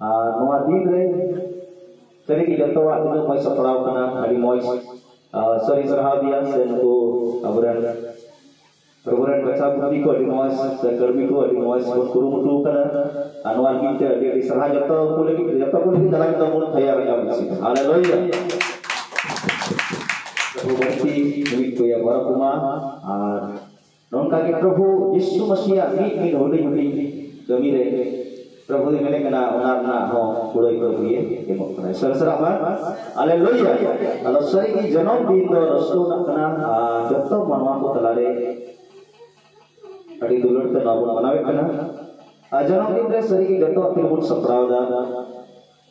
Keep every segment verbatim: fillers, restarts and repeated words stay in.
ᱟᱨ ᱱᱚᱣᱟ ᱫᱤᱱ ᱨᱮ ᱥᱟᱹᱨᱤ ᱜᱮ ᱡᱚᱛᱚᱣᱟᱜ ᱛᱤᱱᱟᱹᱜ ᱢᱚᱡᱽ ᱥᱟᱯᱲᱟᱣ ᱠᱟᱱᱟ, ᱟᱹᱰᱤ ᱢᱚᱡᱽ᱾ ᱟᱨ ᱥᱟᱹᱨᱤ ᱥᱟᱨᱦᱟᱣ ᱫᱤᱭᱟ ᱥᱮ ᱱᱩᱠᱩ ᱟᱵᱚᱨᱮᱱ ᱨᱮᱵᱷᱨᱮᱱᱰ ᱵᱟᱪᱷᱟ ᱵᱩᱫᱽᱫᱷᱤ ᱠᱚ ᱟᱹᱰᱤ ᱢᱚᱡᱽ ᱥᱮ ᱠᱟᱹᱢᱤ ᱠᱚ ᱟᱹᱰᱤ ᱢᱚᱡᱽ ᱵᱚᱱ ᱠᱩᱨᱩᱢᱩᱴᱩ ᱠᱟᱫᱟ᱾ ᱟᱨ ᱱᱚᱣᱟ ᱞᱟᱹᱜᱤᱫ ᱛᱮ ᱟᱹᱰᱤ ᱟᱹᱰᱤ ᱥᱟᱨᱦᱟᱣ ᱡᱚᱛᱚ ᱠᱚ ᱞᱟᱹᱜᱤᱫ, ᱡᱚᱛᱚ ᱠᱚ ᱞᱟᱹᱜᱤᱫ ᱫᱟᱞᱟᱝ ᱛᱟᱵᱚᱱ ᱛᱷᱟᱭᱟ ᱨᱮ ᱟᱵᱚ ᱥᱤᱫᱷᱟ᱾ ᱦᱟᱞᱮᱞᱩᱭᱟ᱾ ᱯᱨᱚᱵᱷᱩ ᱵᱟᱹᱲᱛᱤ ᱱᱩᱭ ᱠᱚᱭᱟ ᱵᱟᱨᱚ ᱠᱚᱢᱟ᱾ ᱟᱨ ᱱᱚᱝᱠᱟ ᱜᱮ ᱯᱨᱚᱵᱷᱩ ᱡᱤᱥᱩ ᱢᱟᱥᱤᱭᱟᱜ ᱢᱤᱫ ᱢᱤᱫ ᱦᱩᱰᱤᱧ ᱦᱩᱰᱤᱧ ᱠᱟᱹᱢᱤ ᱨᱮ ᱯᱨᱚᱵᱷᱩᱭ ᱢᱮᱱᱮ ᱠᱟᱱᱟ, ᱚᱱᱟ ᱨᱮᱱᱟᱜ ᱦᱚᱸ ᱠᱩᱲᱟᱹᱭ ᱯᱨᱚᱵᱷᱩᱭ ᱮᱢᱚᱜ ᱠᱟᱱᱟ᱾ ᱥᱟᱨ ᱥᱟᱨ ᱟᱵᱟᱨ ᱦᱟᱞᱮᱞᱩᱭᱟ᱾ ᱟᱫᱚ ᱥᱟᱹᱨᱤ ᱜᱮ ᱡᱚᱱᱚᱢ ᱫᱤᱱ ᱫᱚ ᱨᱟᱹᱥᱠᱟᱹ ᱨᱮᱱᱟᱜ ᱠᱟᱱᱟ, ᱟᱨ ᱡᱚᱛᱚ ᱢᱟᱱᱣᱟ ᱠᱚ ᱛᱟᱞᱟᱨᱮ ᱟᱹᱰᱤ ᱫᱩᱞᱟᱹᱲ ᱛᱮ ᱱᱚᱣᱟ ᱵᱚᱱ ᱢᱟᱱᱟᱣᱮᱫ ᱠᱟᱱᱟ᱾ ᱟᱨ ᱡᱚᱱᱚᱢ ᱫᱤᱱ ᱨᱮ ᱥᱟᱹᱨᱤ ᱜᱮ ᱡᱚᱛᱚ ᱛᱮᱜᱮ ᱵᱚᱱ ᱥᱟᱯᱲᱟᱣ ᱮᱫᱟ᱾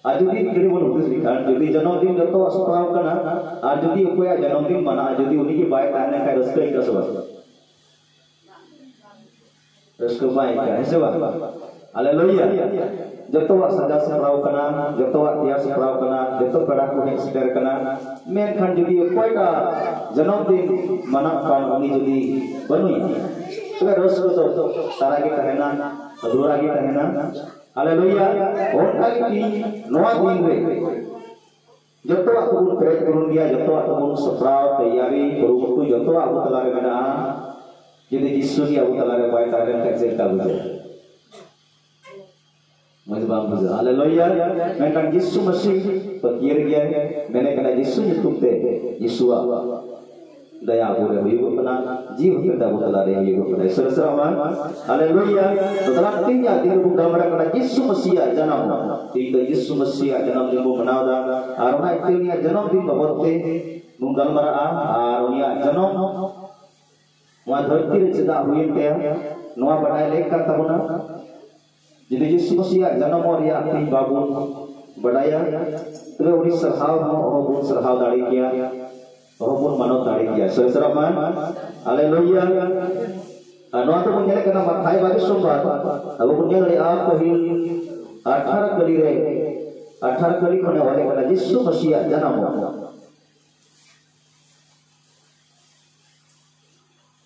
ᱟᱨ ᱡᱩᱫᱤ ᱠᱟᱹᱴᱤᱡ ᱵᱚᱱ ᱦᱩᱫᱤᱥ ᱞᱮᱠᱷᱟᱱ, ᱡᱩᱫᱤ ᱡᱚᱱᱚᱢ ᱫᱤᱱ ᱡᱚᱛᱚᱣᱟᱜ ᱥᱟᱯᱲᱟᱣ ᱠᱟᱱᱟ, ᱟᱨ ᱡᱩᱫᱤ ᱚᱠᱚᱭᱟᱜ ᱡᱚᱱᱚᱢ ᱫᱤᱱ ᱢᱟᱱᱟᱜᱼᱟ, ᱡᱩᱫᱤ ᱩᱱᱤ ᱜᱮ ᱵᱟᱭ ᱛᱟᱦᱮᱸ ᱞᱮᱱᱠᱷᱟᱱ ᱨᱟᱹᱥᱠᱟᱹ ᱟᱹᱭᱠᱟᱹᱜᱼᱟ ᱥᱮ ᱵᱟᱝ? ᱨᱟᱹᱥᱠᱟᱹ ᱵᱟᱭ ᱟᱹᱭᱠᱟᱹᱜᱼᱟ, ᱦᱮᱸ ᱥᱮ ᱵᱟᱝ? ᱦᱟᱞᱮᱞᱩᱭᱟ᱾ ᱡᱚᱛᱚᱣᱟᱜ ᱥᱟᱡᱟᱣ ᱥᱟᱯᱲᱟᱣ ᱠᱟᱱᱟ, ᱡᱚᱛᱚᱣᱟᱜ ᱛᱮᱭᱟᱨ ᱥᱟᱯᱲᱟᱣ ᱠᱟᱱᱟ, ᱡᱚᱛᱚ ᱯᱮᱲᱟ ᱠᱚ ᱦᱮᱡ ᱥᱮᱴᱮᱨ ᱠᱟᱱᱟ, ᱢᱮᱱᱠᱷᱟᱱ ᱡᱩᱫᱤ ᱚᱠᱚᱭᱴᱟᱜ ᱡᱚᱱᱚᱢ ᱫᱤᱱ ᱢᱟᱱᱟᱣ ᱠᱷᱟᱱ ᱩᱱᱤ ᱡᱩᱫᱤ ᱵᱟᱹᱱᱩᱭᱟ, ᱛᱚᱵᱮ ᱨᱟᱹᱥᱠᱟᱹ ᱫᱚ ᱛᱟᱨᱟ ᱜᱮ ᱛᱟᱦᱮᱱᱟ, ᱟᱫᱷᱩᱨᱟ ᱜᱮ ᱛᱟᱦᱮᱱᱟ᱾ ᱦᱟᱞᱮᱞᱩᱭᱟ᱾ ᱚᱱᱠᱟ ᱜᱮ ᱛᱤᱦᱤᱧ ᱱᱚᱣᱟ ᱫᱤᱱ ᱨᱮ ᱡᱚᱛᱚᱣᱟᱜ ᱛᱮᱵᱚᱱ ᱯᱮᱨᱮᱡ ᱯᱩᱨᱩᱱ ᱜᱮᱭᱟ, ᱡᱚᱛᱚᱣᱟᱜ ᱛᱮᱵᱚᱱ ᱥᱟᱯᱲᱟᱣ, ᱛᱮᱭᱟᱨᱤ, ᱠᱩᱨᱩᱢᱩᱴᱩ, ᱡᱚᱛᱚᱣᱟᱜ ᱟᱵᱚ ᱛᱟᱞᱟᱨᱮ ᱢᱮᱱᱟᱜᱼᱟ᱾ ᱡᱩᱫᱤ ᱡᱤᱥᱩ ᱜᱮ ᱟᱵᱚ ᱛᱟᱞᱟᱨᱮ ᱵᱟᱭ ᱛᱟᱦᱮᱸ ᱞᱮᱱᱠᱷᱟᱱ ᱪᱮᱫ ᱞᱮᱠᱟ ᱵᱩᱡᱷᱟᱹᱜᱼᱟ? ᱢᱚᱡᱽ ᱵᱟᱝ ᱵᱩᱡᱷᱟᱹᱜᱼᱟ᱾ ᱦᱟᱞᱮᱞᱩᱭᱟ᱾ ᱢᱮᱱᱠᱷᱟᱱ ᱡᱤᱥᱩ ᱢᱟᱹᱥᱤ ᱯᱟᱹᱛᱭᱟᱹᱨ ᱜᱮᱭᱟᱭ, ᱢᱮᱱᱮ ᱠᱟᱱᱟ ᱡᱤᱥᱩ ᱧᱩᱛᱩᱢ ᱛᱮ, ᱡᱤᱥᱩᱣᱟᱜ ᱫᱟᱭᱟ ᱟᱵᱚ ᱨᱮ ᱦᱩᱭᱩᱜᱚᱜ ᱠᱟᱱᱟ, ᱡᱤᱣᱤ ᱦᱚᱛᱮᱛᱮ ᱟᱵᱚ ᱛᱟᱞᱟᱨᱮ ᱦᱩᱭᱩᱜᱚᱜ ᱠᱟᱱᱟ᱾ ᱤᱥᱚᱨ ᱥᱟᱨᱦᱟᱣ ᱢᱟ᱾ ᱦᱟᱞᱮᱞᱩᱭᱟ᱾ ᱛᱚ ᱛᱟᱞᱟ ᱛᱮᱦᱮᱧᱟᱜ ᱫᱤᱱ ᱵᱚᱱ ᱜᱟᱞᱢᱟᱨᱟᱜ ᱠᱟᱱᱟ ᱡᱤᱥᱩ ᱢᱟᱹᱥᱤᱭᱟᱜ ᱡᱟᱱᱟᱢ᱾ ᱛᱮᱦᱮᱧ ᱫᱚ ᱡᱤᱥᱩ ᱢᱟᱹᱥᱤᱭᱟᱜ ᱡᱟᱱᱟᱢ ᱫᱤᱱ ᱵᱚᱱ ᱢᱟᱱᱟᱣ ᱮᱫᱟ᱾ ᱟᱨ ᱚᱱᱟ ᱤᱭᱟᱹᱛᱮ ᱩᱱᱤᱭᱟᱜ ᱡᱟᱱᱟᱢ ᱫᱤᱱ ᱵᱟᱵᱚᱫ ᱛᱮ ᱵᱚᱱ ᱜᱟᱞᱢᱟᱨᱟᱜᱼᱟ᱾ ᱟᱨ ᱩᱱᱤᱭᱟᱜ ᱡᱟᱱᱟᱢ ᱱᱚᱣᱟ ᱫᱷᱟᱹᱨᱛᱤ ᱨᱮ ᱪᱮᱫᱟᱜ ᱦᱩᱭᱮᱱ ᱛᱟᱭᱟ, ᱱᱚᱣᱟ ᱵᱟᱰᱟᱭ ᱞᱮᱠ ᱠᱟᱱ ᱛᱟᱵᱚᱱᱟ᱾ ᱡᱩᱫᱤ ᱡᱤᱥᱩ ᱢᱟᱹᱥᱤᱭᱟᱜ ᱡᱟᱱᱟᱢᱚᱜ ᱨᱮᱭᱟᱜ ᱛᱮᱦᱮᱧ ᱵᱟᱵᱚᱱ ᱵᱟᱰᱟᱭᱟ, ᱛᱚᱵᱮ ᱩᱱᱤ ᱥᱟᱨᱦᱟᱣ ᱦᱚᱸ ᱚᱦᱚ ᱵᱚᱱ ᱥᱟᱨᱦᱟᱣ ᱫᱟᱲᱮ ᱠᱮᱭᱟ, ᱚᱦᱚ ᱵᱚᱱ ᱢᱟᱱᱟᱣ ᱫᱟᱲᱮ ᱠᱮᱭᱟ᱾ ᱥᱟᱹᱨᱤ ᱥᱟᱨᱦᱟᱣ ᱢᱟ᱾ ᱦᱟᱞᱮᱞᱩᱭᱟ᱾ ᱟᱨ ᱱᱚᱣᱟ ᱫᱚᱵᱚᱱ ᱧᱮᱞᱮᱫ ᱠᱟᱱᱟ ᱢᱟᱛᱷᱟᱭ ᱵᱟᱨᱮ ᱥᱚᱢᱵᱟᱫ, ᱟᱵᱚ ᱵᱚᱱ ᱧᱮᱞ ᱫᱟᱲᱮᱭᱟᱜᱼᱟ ᱯᱟᱹᱦᱤᱞ ᱟᱴᱷᱟᱨᱚ ᱠᱟᱹᱞᱤ ᱨᱮ, ᱟᱴᱷᱟᱨᱚ ᱠᱟᱹᱞᱤ ᱠᱷᱚᱱᱮ ᱚᱞᱮᱫ ᱠᱟᱱᱟ ᱡᱤᱥᱩ ᱢᱟᱹᱥᱤᱭᱟᱜ ᱡᱟᱱᱟᱢᱚᱜ᱾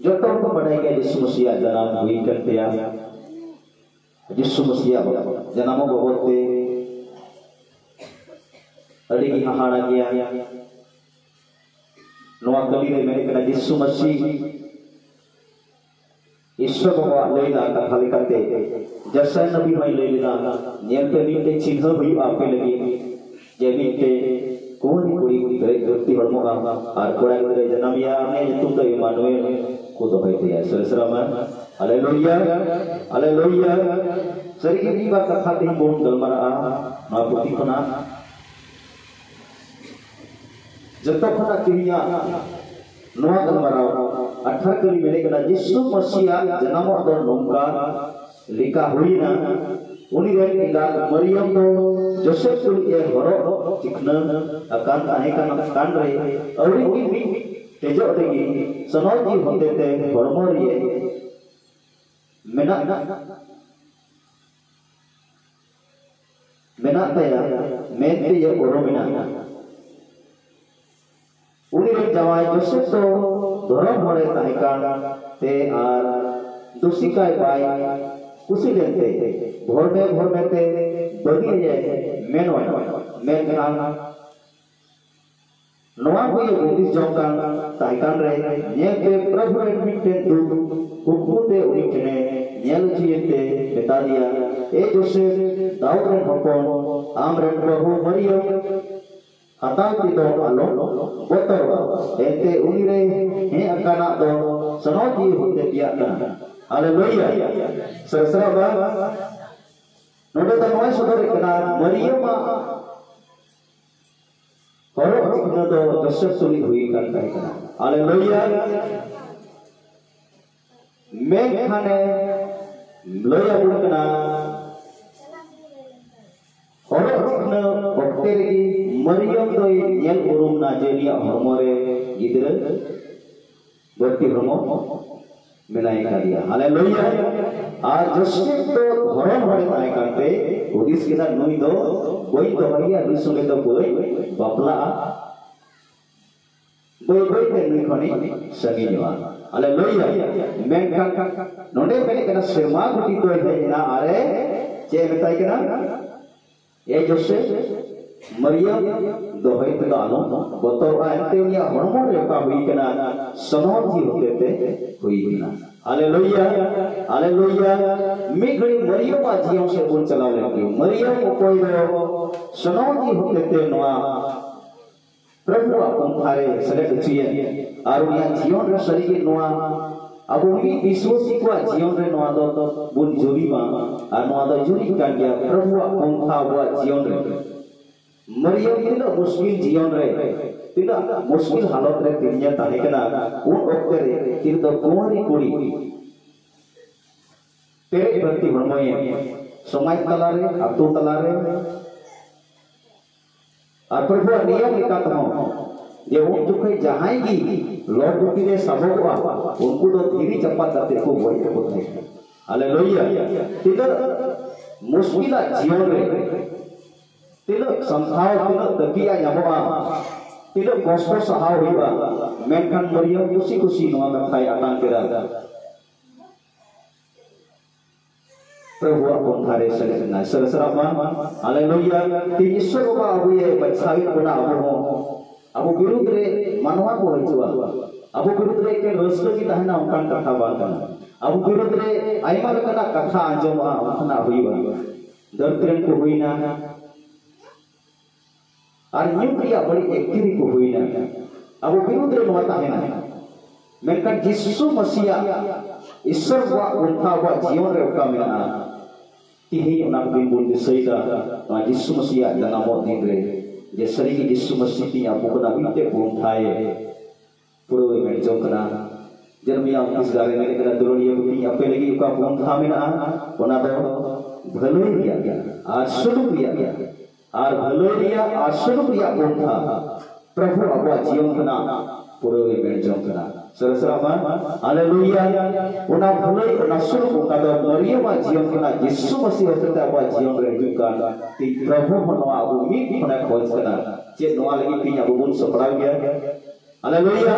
ᱡᱚᱛᱚ ᱦᱚᱲ ᱠᱚ ᱵᱟᱰᱟᱭ ᱜᱮᱭᱟ ᱡᱤᱥᱩ ᱢᱟᱹᱥᱤᱭᱟᱜ ᱡᱟᱱᱟᱢ ᱦᱩᱭ ᱠᱟᱱ ᱛᱟᱭᱟ᱾ ᱡᱤᱥᱩ ᱢᱟᱹᱥᱤᱭᱟᱜ ᱡᱟᱱᱟᱢᱚᱜ ᱵᱟᱵᱚᱫ ᱛᱮ ᱟᱹᱰᱤ ᱜᱮ ᱦᱟᱦᱟᱲᱟ ᱜᱮᱭᱟ᱾ ᱱᱚᱣᱟ ᱠᱟᱹᱢᱤ ᱨᱮ ᱢᱮᱱᱮᱫ ᱠᱟᱱᱟ, ᱡᱤᱥᱩ ᱢᱟᱹᱥᱤ ᱤᱥᱥᱚᱨ ᱵᱟᱵᱟᱣᱟᱜ ᱞᱟᱹᱭ ᱞᱮᱫᱟ ᱠᱟᱛᱷᱟ ᱞᱮᱠᱟᱛᱮ ᱡᱟᱥᱟᱭ ᱱᱟᱵᱤ ᱦᱚᱸᱭ ᱞᱟᱹᱭ ᱞᱮᱫᱟ, ᱧᱮᱞ ᱯᱮ, ᱢᱤᱫᱴᱮᱱ ᱪᱤᱱᱦᱟᱹ ᱦᱩᱭᱩᱜᱼᱟ ᱟᱯᱮ ᱞᱟᱹᱜᱤᱫ, ᱡᱮ ᱢᱤᱫᱴᱮᱱ ᱠᱩᱸᱣᱟᱹᱨᱤ ᱠᱩᱲᱤ ᱜᱤᱫᱽᱨᱟᱹ ᱫᱷᱟᱹᱨᱛᱤ ᱦᱚᱲᱢᱚᱜᱼᱟ ᱟᱨ ᱠᱚᱲᱟ ᱜᱤᱫᱽᱨᱟᱹᱭ ᱡᱟᱱᱟᱢᱮᱭᱟ, ᱩᱱᱤᱭᱟᱜ ᱧᱩᱛᱩᱢ ᱫᱚ ᱤᱢᱟᱱᱩᱭᱮᱞ ᱠᱚ ᱫᱚᱦᱚᱭ ᱛᱟᱭᱟ᱾ ᱥᱟᱹᱨᱤ ᱥᱟᱹᱨᱤ ᱢᱟ, ᱦᱟᱞᱮᱞᱩᱭᱟ, ᱦᱟᱞᱮᱞᱩᱭᱟ᱾ ᱥᱟᱹᱨᱤᱜᱮ ᱢᱤᱫ ᱵᱟᱨ ᱠᱟᱛᱷᱟ ᱛᱮᱦᱮᱧ ᱵᱚᱱ ᱜᱟᱞᱢᱟᱨᱟᱜᱼᱟ ᱱᱚᱣᱟ ᱯᱩᱛᱷᱤ ᱠᱷᱚᱱᱟᱜ᱾ ᱡᱚᱛᱚ ᱠᱷᱚᱱᱟᱜ ᱛᱮᱦᱮᱧᱟᱜ ᱱᱚᱣᱟ ᱜᱟᱞᱢᱟᱨᱟᱣ ᱟᱴᱷᱟᱨ ᱠᱟᱹᱨᱤ ᱢᱮᱱᱮᱫ ᱠᱟᱱᱟ, ᱡᱤᱥᱩ ᱢᱟᱹᱥᱤᱭᱟᱜ ᱡᱟᱱᱟᱢᱚᱜ ᱫᱚ ᱱᱚᱝᱠᱟ ᱞᱮᱠᱟ ᱦᱩᱭᱱᱟ᱾ ᱩᱱᱤ ᱨᱮᱱ ᱮᱸᱜᱟᱛ ᱢᱟᱨᱤᱭᱟᱢ ᱫᱚ ᱡᱳᱥᱮᱯ ᱛᱩᱞᱩᱡ ᱮ ᱦᱚᱨᱚᱜ ᱪᱤᱠᱷᱱᱟᱹ ᱟᱠᱟᱱ ᱛᱟᱦᱮᱸ ᱠᱟᱱᱟ᱾ ᱠᱟᱱ ᱨᱮ ᱟᱹᱣᱨᱤ ᱜᱮ ᱢᱤᱫ ᱴᱮᱡᱚᱜ ᱨᱮᱜᱮ ᱥᱚᱱᱚᱛ ᱡᱤᱣᱤ ᱦᱚᱛᱮᱛᱮ ᱦᱚᱲᱢᱚ ᱨᱮ ᱢᱮᱱᱟᱜ ᱢᱮᱱᱟᱜ ᱛᱟᱭᱟ ᱢᱮᱱᱛᱮ ᱩᱨᱩᱢ ᱢᱮᱱᱟᱜᱼᱟ᱾ ᱩᱱᱤ ᱨᱮᱱ ᱡᱟᱶᱟᱭ ᱡᱳᱥᱮᱯ ᱫᱚ ᱫᱷᱚᱨᱚᱢ ᱦᱚᱲᱮ ᱛᱟᱦᱮᱸ ᱠᱟᱱ ᱛᱮ ᱟᱨ ᱫᱩᱥᱤᱠᱟᱭ ᱵᱟᱭ ᱠᱩᱥᱤ ᱞᱮᱱᱛᱮ ᱵᱷᱚᱨᱢᱮ ᱵᱷᱚᱨᱢᱮ ᱛᱮ ᱵᱟᱹᱜᱤᱭᱟᱭ ᱢᱮᱱᱚᱜ᱾ ᱢᱮᱱᱠᱷᱟᱱ ᱱᱚᱣᱟ ᱠᱚᱭᱮ ᱦᱩᱫᱤᱥ ᱡᱚᱝ ᱠᱟᱱ ᱛᱟᱦᱮᱸ ᱠᱟᱱ ᱨᱮ, ᱧᱮᱞᱛᱮ ᱯᱨᱚᱵᱷᱩ ᱨᱮᱱ ᱢᱤᱫᱴᱮᱱ ᱫᱩᱛ ᱠᱩᱠᱢᱩ ᱛᱮ ᱩᱱᱤ ᱴᱷᱮᱱᱮ ᱧᱮᱞ ᱦᱚᱪᱚᱭᱮᱱ ᱛᱮ ᱢᱮᱛᱟ ᱫᱮᱭᱟ, "ᱮ ᱡᱳᱥᱮᱯ, ᱫᱟᱣᱩᱫ ᱨᱮᱱ ᱦᱚᱯᱚᱱ, ᱟᱢ ᱨᱮᱱ ᱵᱟᱹᱦᱩ ᱢᱟᱨᱤᱭᱟᱢ ᱦᱟᱛᱟᱣ ᱛᱮᱫᱚ ᱟᱞᱚᱢ ᱵᱚᱛᱚᱨᱚᱜᱼᱟ, ᱮᱱᱛᱮ ᱩᱱᱤ ᱨᱮ ᱦᱮᱡ ᱟᱠᱟᱱᱟᱜ ᱫᱚ ᱥᱟᱱᱟᱣ ᱡᱤᱣᱤ ᱦᱚᱛᱮ ᱛᱮᱭᱟᱜ ᱠᱟᱱᱟ᱾" ᱦᱟᱞᱮᱞᱩᱭᱟ᱾ ᱥᱟᱨᱥᱟᱨᱟᱣ ᱵᱟᱝ? ᱱᱚᱰᱮ ᱫᱚ ᱱᱚᱣᱟ ᱥᱚᱫᱚᱨ ᱠᱟᱱᱟ, ᱢᱟᱨᱤᱭᱟᱢᱟᱜ ᱦᱚᱨᱚᱜ ᱪᱤᱠᱷᱱᱟᱹ ᱫᱚ ᱡᱳᱥᱮᱯ ᱛᱩᱞᱩᱡ ᱦᱩᱭ ᱠᱟᱱ ᱛᱟᱦᱮᱸ ᱠᱟᱱᱟ᱾ ᱦᱟᱞᱮᱞᱩᱭᱟ᱾ ᱢᱮᱱᱠᱷᱟᱱᱮ ᱞᱟᱹᱭ ᱟᱵᱚᱱ ᱠᱟᱱᱟ, ᱦᱚᱨᱚᱜ ᱪᱤᱠᱷᱱᱟᱹ ᱚᱠᱛᱮ ᱨᱮᱜᱮ ᱢᱟᱨᱤᱭᱟᱢ ᱫᱚᱭ ᱧᱮᱞ ᱩᱨᱩᱢ ᱱᱟ ᱡᱮ ᱩᱱᱤᱭᱟᱜ ᱦᱚᱲᱢᱚ ᱨᱮ ᱜᱤᱫᱽᱨᱟᱹ ᱵᱟᱹᱲᱛᱤ ᱦᱚᱲᱢᱚ ᱢᱮᱱᱟᱭ ᱠᱟᱫᱮᱭᱟ᱾ ᱦᱟᱞᱮᱞᱩᱭᱟ᱾ ᱟᱨ ᱡᱳᱥᱮᱯ ᱫᱚ ᱫᱷᱚᱨᱚᱢ ᱦᱚᱲᱮ ᱛᱟᱦᱮᱸ ᱠᱟᱱᱛᱮ ᱦᱩᱫᱤᱥ ᱠᱮᱫᱟ, "ᱱᱩᱭ ᱫᱚ ᱵᱟᱹᱧ ᱫᱚᱦᱚᱭᱮᱭᱟ, ᱱᱩᱭ ᱥᱚᱸᱜᱮ ᱫᱚ ᱵᱟᱹᱧ ᱵᱟᱯᱞᱟᱜᱼᱟ, ᱵᱟᱹᱭ ᱵᱟᱹᱭ ᱛᱮ ᱱᱩᱭ ᱠᱷᱚᱱᱤᱧ ᱥᱟᱺᱜᱤᱧᱚᱜᱼᱟ᱾" ᱦᱟᱞᱮᱞᱩᱭᱟ᱾ ᱢᱮᱱᱠᱷᱟᱱ ᱱᱚᱰᱮ ᱢᱮᱱᱮᱫ ᱠᱟᱱᱟ, ᱥᱮᱨᱢᱟ ᱜᱩᱴᱤ ᱫᱚᱭ ᱦᱮᱡ ᱮᱱᱟ ᱟᱨᱮ ᱪᱮᱫ ᱮ ᱢᱮᱛᱟᱭ ᱠᱟᱱᱟ? ᱮ ᱡᱳᱥᱮᱯ, ᱢᱟᱨᱤᱭᱟᱢ ᱫᱚᱦᱚᱭ ᱛᱮᱫᱚ ᱟᱞᱚᱢ ᱵᱚᱛᱚᱨᱚᱜᱼᱟ, ᱮᱱᱛᱮ ᱩᱱᱤᱭᱟᱜ ᱦᱚᱲᱢᱚ ᱨᱮ ᱚᱠᱟ ᱦᱩᱭ ᱠᱟᱱᱟ? ᱥᱚᱱᱚᱛ ᱡᱤᱣᱤ ᱦᱚᱛᱮ ᱛᱮ ᱦᱩᱭ ᱠᱟᱱᱟ᱾ ᱦᱟᱞᱮᱞᱩᱭᱟ, ᱦᱟᱞᱮᱞᱩᱭᱟ᱾ ᱢᱤᱫ ᱜᱷᱟᱹᱲᱤ ᱢᱟᱨᱤᱭᱟᱢᱟᱜ ᱡᱤᱭᱚᱱ ᱥᱮᱫ ᱵᱚᱱ ᱪᱟᱞᱟᱣ ᱞᱮᱱ ᱜᱮ᱾ ᱢᱟᱨᱤᱭᱟᱢ ᱚᱠᱚᱭ ᱫᱚ ᱥᱚᱱᱚᱛ ᱡᱤᱣᱤ ᱦᱚᱛᱮ ᱛᱮ ᱱᱚᱣᱟ ᱯᱨᱚᱵᱷᱩᱣᱟᱜ ᱯᱚᱱᱛᱷᱟ ᱨᱮ ᱥᱮᱞᱮᱫ ᱦᱚᱪᱚᱭᱮᱱ ᱟᱨ ᱩᱱᱤᱭᱟᱜ ᱡᱤᱭᱚᱱ ᱨᱮ ᱥᱟᱹᱨᱤᱜᱮ ᱱᱚᱣᱟ ᱟᱵᱚ ᱢᱤᱫ ᱵᱤᱥᱣᱟᱥᱤ ᱠᱚᱣᱟᱜ ᱡᱤᱭᱚᱱ ᱨᱮ ᱱᱚᱣᱟ ᱫᱚ ᱵᱚᱱ ᱡᱩᱨᱤᱢᱟ᱾ ᱟᱨ ᱱᱚᱣᱟ ᱫᱚ ᱡᱩᱨᱤ ᱠᱟᱱ ᱜᱮᱭᱟ ᱯᱨᱚᱵᱷᱩᱣᱟᱜ ᱯᱚᱱᱛᱷᱟ ᱟᱵᱚᱣᱟᱜ ᱡᱤᱭᱚᱱ ᱨᱮ᱾ ᱢᱟᱨᱤᱭᱟᱢ ᱛᱤᱱᱟᱹᱜ ᱢᱩᱥᱠᱤᱞ ᱡᱤᱭᱚᱱ ᱨᱮ, ᱛᱤᱱᱟᱹᱜ ᱢᱩᱥᱠᱤᱞ ᱦᱟᱞᱚᱛ ᱨᱮ ᱛᱤᱨᱧᱟ ᱛᱟᱦᱮᱸ ᱠᱟᱱᱟ, ᱩᱱ ᱚᱠᱛᱮ ᱨᱮ ᱛᱤᱨ ᱫᱚ ᱠᱩᱸᱣᱟᱨᱤ ᱠᱩᱲᱤ ᱯᱮᱨᱮᱡ ᱵᱟᱹᱲᱛᱤ ᱦᱚᱲᱢᱚᱭᱮ ᱥᱚᱢᱟᱡᱽ ᱛᱟᱞᱟᱨᱮ, ᱟᱹᱛᱩ ᱛᱟᱞᱟᱨᱮ, ᱟᱨ ᱯᱨᱚᱵᱷᱩᱣᱟᱜ ᱱᱤᱭᱚᱢ ᱞᱮᱠᱟ ᱛᱮᱦᱚᱸ ᱡᱮ ᱩᱱ ᱡᱚᱠᱷᱚᱱ ᱡᱟᱦᱟᱸᱭ ᱜᱮ ᱞᱚᱴ ᱜᱩᱴᱤ ᱨᱮ ᱥᱟᱵᱚᱜᱚᱜᱼᱟ, ᱩᱱᱠᱩ ᱫᱚ ᱫᱷᱤᱨᱤ ᱪᱟᱯᱟᱫ ᱠᱟᱛᱮ ᱠᱚ ᱜᱚᱡ ᱠᱚ ᱛᱟᱦᱮᱸ ᱠᱟᱱᱟ᱾ ᱦᱟᱞᱮᱞᱩᱭᱟ᱾ ᱛᱤᱱᱟᱹᱜ ᱢᱩᱥᱠᱤᱞᱟᱜ ᱡᱤᱭᱚᱱ ᱨᱮ, ᱛᱤᱱᱟᱹᱜ ᱥᱟᱢᱴᱷᱟᱣ, ᱛᱤᱱᱟᱹᱜ ᱛᱟᱹᱯᱤᱭᱟᱜ ᱧᱟᱢᱚᱜᱼᱟ, ᱛᱤᱱᱟᱹᱜ ᱠᱚᱥᱴᱚ ᱥᱟᱦᱟᱣ ᱦᱩᱭᱩᱜᱼᱟ, ᱢᱮᱱᱠᱷᱟᱱ ᱢᱟᱨᱤᱭᱟᱢ ᱠᱩᱥᱤ ᱠᱩᱥᱤ ᱱᱚᱣᱟ ᱠᱟᱛᱷᱟᱭ ᱟᱛᱟᱝ ᱠᱮᱫᱟ᱾ ᱯᱨᱚᱵᱷᱩᱣᱟᱜ ᱯᱚᱱᱛᱷᱟ ᱨᱮ ᱥᱮᱞᱮᱫ ᱮᱱᱟᱭ᱾ ᱥᱟᱹᱨᱤ ᱥᱟᱹᱨᱤ ᱢᱟ, ᱦᱟᱞᱮᱞᱩᱭᱟ᱾ ᱛᱮᱦᱮᱧ ᱤᱥᱥᱚᱨ ᱵᱟᱵᱟ ᱟᱵᱚᱭᱮ ᱵᱟᱪᱷᱟᱣᱮᱫ ᱵᱚᱱᱟ, ᱟᱵᱚ ᱦᱚᱸ ᱟᱵᱚ ᱵᱤᱨᱩᱫᱷ ᱨᱮ ᱢᱟᱱᱣᱟ ᱠᱚ ᱦᱤᱡᱩᱜᱼᱟ᱾ ᱟᱵᱚ ᱵᱤᱨᱩᱫᱷ ᱨᱮ ᱮᱠᱮᱱ ᱨᱟᱹᱥᱠᱟᱹ ᱜᱮ ᱛᱟᱦᱮᱱᱟ, ᱚᱱᱠᱟᱱ ᱠᱟᱛᱷᱟ ᱵᱟᱝ ᱠᱟᱱᱟ᱾ ᱟᱵᱚ ᱵᱤᱨᱩᱫᱷ ᱨᱮ ᱟᱭᱢᱟ ᱞᱮᱠᱟᱱᱟᱜ ᱠᱟᱛᱷᱟ ᱟᱸᱡᱚᱢᱚᱜᱼᱟ, ᱚᱱᱠᱟᱱᱟᱜ ᱦᱩᱭᱩᱜᱼᱟ᱾ ᱫᱟᱹᱲ ᱛᱮᱨᱮᱱ ᱠᱚ ᱦᱩᱭᱱᱟ, ᱟᱨ ᱧᱩᱛ ᱨᱮᱭᱟᱜ ᱵᱟᱹᱲᱤᱡ ᱮᱠᱛᱤᱨᱤ ᱠᱚ ᱦᱩᱭᱱᱟ᱾ ᱟᱵᱚ ᱵᱤᱨᱩᱫᱷ ᱨᱮ ᱱᱚᱣᱟ ᱛᱟᱦᱮᱱᱟ᱾ ᱢᱮᱱᱠᱷᱟᱱ ᱡᱤᱥᱩ ᱢᱟᱹᱥᱤᱭᱟᱜ, ᱤᱥᱥᱚᱨ ᱠᱚᱣᱟᱜ ᱯᱚᱱᱛᱷᱟ ᱟᱵᱚᱣᱟᱜ ᱡᱤᱭᱚᱱ ᱨᱮ ᱚᱠᱟ ᱢᱮᱱᱟᱜᱼᱟ? ᱛᱤᱦᱤᱧ ᱚᱱᱟ ᱫᱤᱱ ᱵᱚᱱ ᱫᱤᱥᱟᱹᱭᱮᱫᱟ, ᱱᱚᱣᱟ ᱡᱤᱥᱩ ᱢᱟᱹᱥᱤᱭᱟᱜ ᱡᱟᱱᱟᱢᱚᱜ ᱫᱤᱱ ᱨᱮ, ᱡᱮ ᱥᱟᱹᱨᱤᱜᱮ ᱡᱤᱥᱩ ᱢᱟᱹᱥᱤ ᱛᱤᱧ ᱟᱵᱚ ᱠᱟᱱᱟ ᱢᱤᱫᱴᱮᱡ ᱯᱚᱱᱛᱷᱟᱭ ᱯᱩᱨᱟᱹᱣᱮ ᱢᱮᱱ ᱡᱚᱝ ᱠᱟᱱᱟ᱾ ᱡᱮᱨᱮᱢᱤᱭᱟ ᱩᱱᱛᱨᱤᱥ ᱜᱟᱨ ᱨᱮ ᱢᱮᱱ ᱠᱟᱱᱟ, ᱫᱩᱞᱟᱹᱲᱤᱭᱟᱹ ᱠᱚ ᱛᱤᱧ ᱟᱯᱮ ᱞᱟᱹᱜᱤᱫ ᱚᱠᱟ ᱯᱚᱱᱛᱷᱟ ᱢᱮᱱᱟᱜᱼᱟ, ᱚᱱᱟ ᱫᱚ ᱵᱷᱟᱹᱞᱟᱹᱭ ᱨᱮᱭᱟᱜ ᱜᱮ ᱟᱨ ᱥᱩᱞᱩᱠ ᱨᱮᱭᱟᱜ ᱜᱮ᱾ ᱟᱨ ᱵᱷᱟᱹᱞᱟᱹᱭ ᱨᱮᱭᱟᱜ ᱟᱨ ᱥᱩᱞᱩᱠ ᱨᱮᱭᱟᱜ ᱯᱚᱱᱛᱷᱟ ᱯᱨᱚᱵᱷᱩ ᱟᱵᱚᱣᱟᱜ ᱡᱤᱭᱚᱱ ᱠᱷᱚᱱᱟᱜ ᱯᱩᱨᱟᱹᱣᱮ ᱢᱮᱱ ᱡᱚᱝ ᱠᱟᱱᱟ᱾ ᱥᱟᱹᱨᱤ ᱥᱟᱹᱨᱤ ᱢᱟ, ᱦᱟᱞᱮᱞᱩᱭᱟ᱾ ᱚᱱᱟ ᱵᱷᱟᱹᱞᱟᱹᱭ, ᱚᱱᱟ ᱥᱩᱞᱩᱠ, ᱚᱱᱟ ᱫᱚ ᱢᱟᱨᱤᱭᱟᱢᱟᱜ ᱡᱤᱭᱚᱱ ᱠᱷᱚᱱᱟᱜ ᱡᱤᱥᱩ ᱢᱟᱹᱥᱤ ᱦᱚᱛᱮᱛᱮ ᱟᱵᱚᱣᱟᱜ ᱡᱤᱭᱚᱱ ᱨᱮ ᱦᱤᱡᱩᱜ ᱠᱟᱱ ᱛᱤᱧ ᱯᱨᱚᱵᱷᱩ ᱦᱚᱸ ᱱᱚᱣᱟ ᱟᱵᱚ ᱢᱤᱫ ᱠᱷᱚᱱᱮ ᱠᱷᱚᱡᱽ ᱠᱟᱱᱟ᱾ ᱪᱮᱫ ᱱᱚᱣᱟ ᱞᱟᱹᱜᱤᱫ ᱛᱤᱧ ᱟᱵᱚ ᱵᱚᱱ ᱥᱟᱯᱲᱟᱣ ᱜᱮᱭᱟ? ᱦᱟᱞᱮᱞᱩᱭᱟ᱾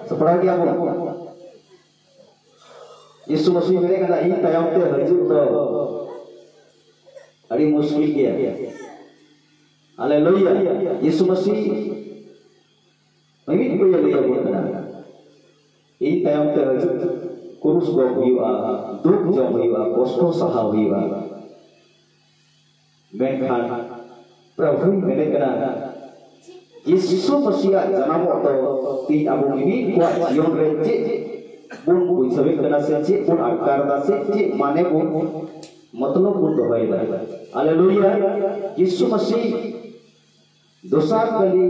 ᱥᱟᱯᱲᱟᱣ ᱜᱮᱭᱟ ᱵᱚᱱ᱾ ᱭᱤᱥᱩ ᱢᱟᱹᱥᱤ ᱢᱮᱱᱮᱫ ᱠᱟᱱᱟ, "ᱤᱧ ᱛᱟᱭᱚᱢ ᱛᱮ ᱦᱤᱡᱩᱜ ᱫᱚ ᱟᱹᱰᱤ ᱢᱩᱥᱠᱤᱞ ᱜᱮᱭᱟ᱾ ᱦᱟᱞᱮᱞᱩᱭᱟ, ᱭᱤᱥᱩ ᱢᱟᱹᱥᱤ ᱢᱤᱢᱤᱫ ᱠᱚᱭᱮ ᱞᱟᱹᱭ ᱟᱵᱚᱱ ᱠᱟᱱᱟ, ᱤᱧ ᱛᱟᱭᱚᱢ ᱛᱮ ᱦᱤᱡᱩᱜ, ᱠᱩᱨᱩᱥ ᱜᱚᱜ ᱦᱩᱭᱩᱜᱼᱟ, ᱫᱩᱠ ᱡᱚᱢ ᱦᱩᱭᱩᱜᱼᱟ, ᱠᱚᱥᱴᱚ ᱥᱟᱦᱟᱣ ᱦᱩᱭᱩᱜᱼᱟ᱾ ᱢᱮᱱᱠᱷᱟᱱ ᱯᱨᱚᱵᱷᱩᱭ ᱢᱮᱱᱮᱫ ᱠᱟᱱᱟ, ᱡᱤᱥᱩ ᱢᱟᱹᱥᱤᱭᱟᱜ ᱡᱟᱱᱟᱢᱚᱜ ᱫᱚ ᱛᱤᱦᱤᱧ ᱟᱵᱚ ᱢᱤᱢᱤᱫ ᱠᱚᱣᱟᱜ ᱡᱤᱭᱚᱱ ᱨᱮ ᱪᱮᱫ ᱵᱚᱱ ᱵᱩᱡᱷᱟᱹᱣᱮᱫ ᱠᱟᱱᱟ ᱥᱮ ᱪᱮᱫ ᱵᱚᱱ ᱟᱴᱠᱟᱨ ᱮᱫᱟ ᱥᱮ ᱪᱮᱫ ᱢᱟᱱᱮ ᱵᱚᱱ ᱢᱚᱛᱞᱚᱵ ᱵᱚᱱ ᱫᱚᱦᱚᱭᱮᱫᱟ?" ᱦᱟᱞᱮᱞᱩᱭᱟ, ᱡᱤᱥᱩ ᱢᱟᱹᱥᱤ ᱫᱚᱥᱟᱨ ᱠᱟᱹᱞᱤ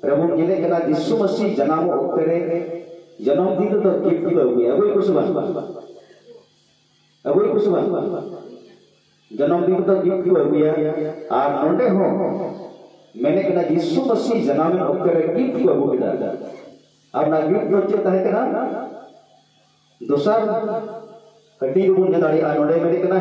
ᱨᱮᱵᱚᱱ ᱧᱮᱞᱮᱫ ᱠᱟᱱᱟ, ᱡᱤᱥᱩ ᱢᱟᱹᱥᱤ ᱡᱟᱱᱟᱢᱚᱜ ᱚᱠᱛᱮ ᱨᱮ ᱡᱚᱱᱚᱢ ᱫᱤᱱ ᱨᱮᱫᱚ ᱜᱤᱯᱷᱴ ᱠᱚ ᱟᱹᱜᱩᱭᱟ᱾ ᱟᱹᱜᱩᱭᱟ ᱠᱚ ᱥᱮ ᱵᱟᱝ? ᱟᱹᱜᱩᱭᱟ ᱠᱚ ᱥᱮ ᱵᱟᱝ? ᱡᱚᱱᱚᱢ ᱫᱤᱱ ᱨᱮᱫᱚ ᱜᱤᱯᱷᱴ ᱠᱚ ᱟᱹᱜᱩᱭᱟ᱾ ᱟᱨ ᱱᱚᱰᱮ ᱦᱚᱸ ᱢᱮᱱᱮᱫ ᱠᱟᱱᱟ, ᱡᱤᱥᱩ ᱢᱟᱹᱥᱤ ᱡᱟᱱᱟᱢᱮᱱ ᱚᱠᱛᱮ ᱨᱮ ᱜᱤᱯᱷᱴ ᱠᱚ ᱟᱹᱜᱩ ᱠᱮᱫᱟ᱾ ᱟᱨ ᱚᱱᱟ ᱜᱤᱯᱷᱴ ᱫᱚ ᱪᱮᱫ ᱛᱟᱦᱮᱸ ᱠᱟᱱᱟ? ᱫᱚᱥᱟᱨ ᱦᱟᱹᱴᱤᱧ ᱨᱮᱵᱚᱱ ᱧᱮᱞ ᱫᱟᱲᱮᱭᱟᱜᱼᱟ, ᱱᱚᱰᱮ ᱢᱮᱱᱮᱫ ᱠᱟᱱᱟ,